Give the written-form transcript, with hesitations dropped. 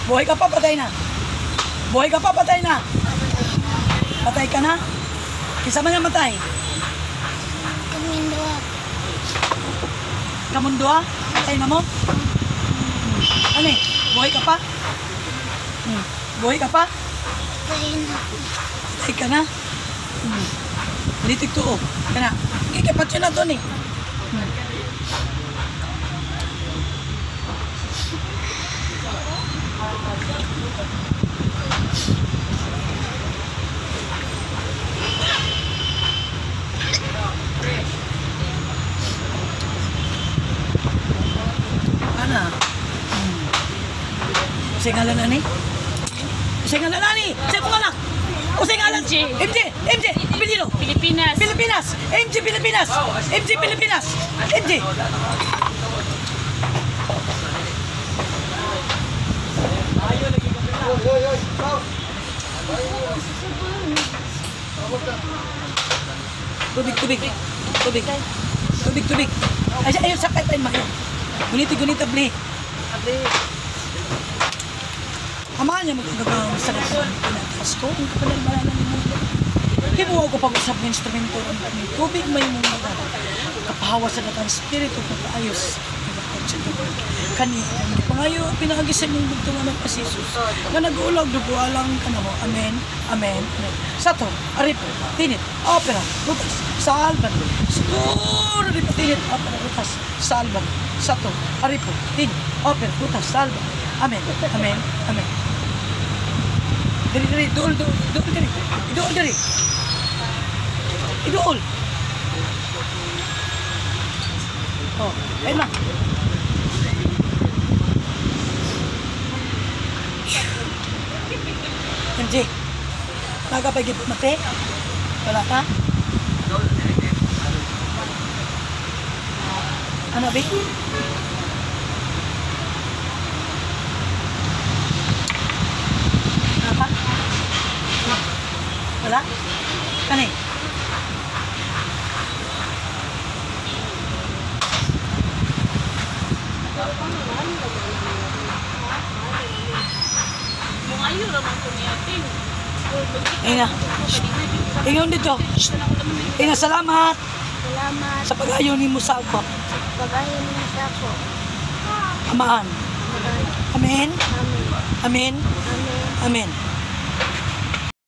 Buhay ka pa, patay na. Buhay ka pa, patay na. Patay ka na? Kinsa man namatay? Kaming duha. Kamong duha? Patay na mo? Ano eh? Buhay ka pa? Buhay ka pa? Patay na. Patay ka na? Litik tuo. Kana. Ikipat yun na doon eh. Ana. Unsay ngalan ani? Unsay ngalan ani? Unsay mong anak? Unsay ngalan? MJ. MJ, MJ, apelyido. Pilipinas. Pilipinas. MJ Pilipinas. MJ Pilipinas. MJ. Tubig, tubig. Tubig. Tubig, tubig. Ay, ayun, sakay pa yun, Mayo. Guniti, gunita, bli. Ama niya magkagagawa sa pinataas ko. Ang kapanalbalala ni mo. Himuha ko pag-usap ng instrumento ng tubig may mong mga kapahawa sa datang spirito pagkaayos. Kani, pangayo, pinakagisan mong bugtong anak pa si Jesus nga nag-ulag, dugo alang ka na mo. Amen, amen, amen. Sato, aripo, tinit, opera, butas, salban. Siguro ripo, tinit, opera, butas, salban. Sato, aripo, tinit, opera, butas, salban. Amen, amen, amen. Diri, diri, duol, duol, duol, diri. Iduol, diri. Iduol. Oh, ayun na. MJ, nagapagip mate? Wala ka? Ano, Bi? Ano pa? Wala? Ano eh? Mungayo raman ko niya, ting. Ina. Ingon dito. Shh. Ina, salamat Salamat sa pag-ayo nimo sa ako. sa pag-ayo nimo sa ako. Amaan. Amen. Amen. Amen. Amen. Amen. Amen.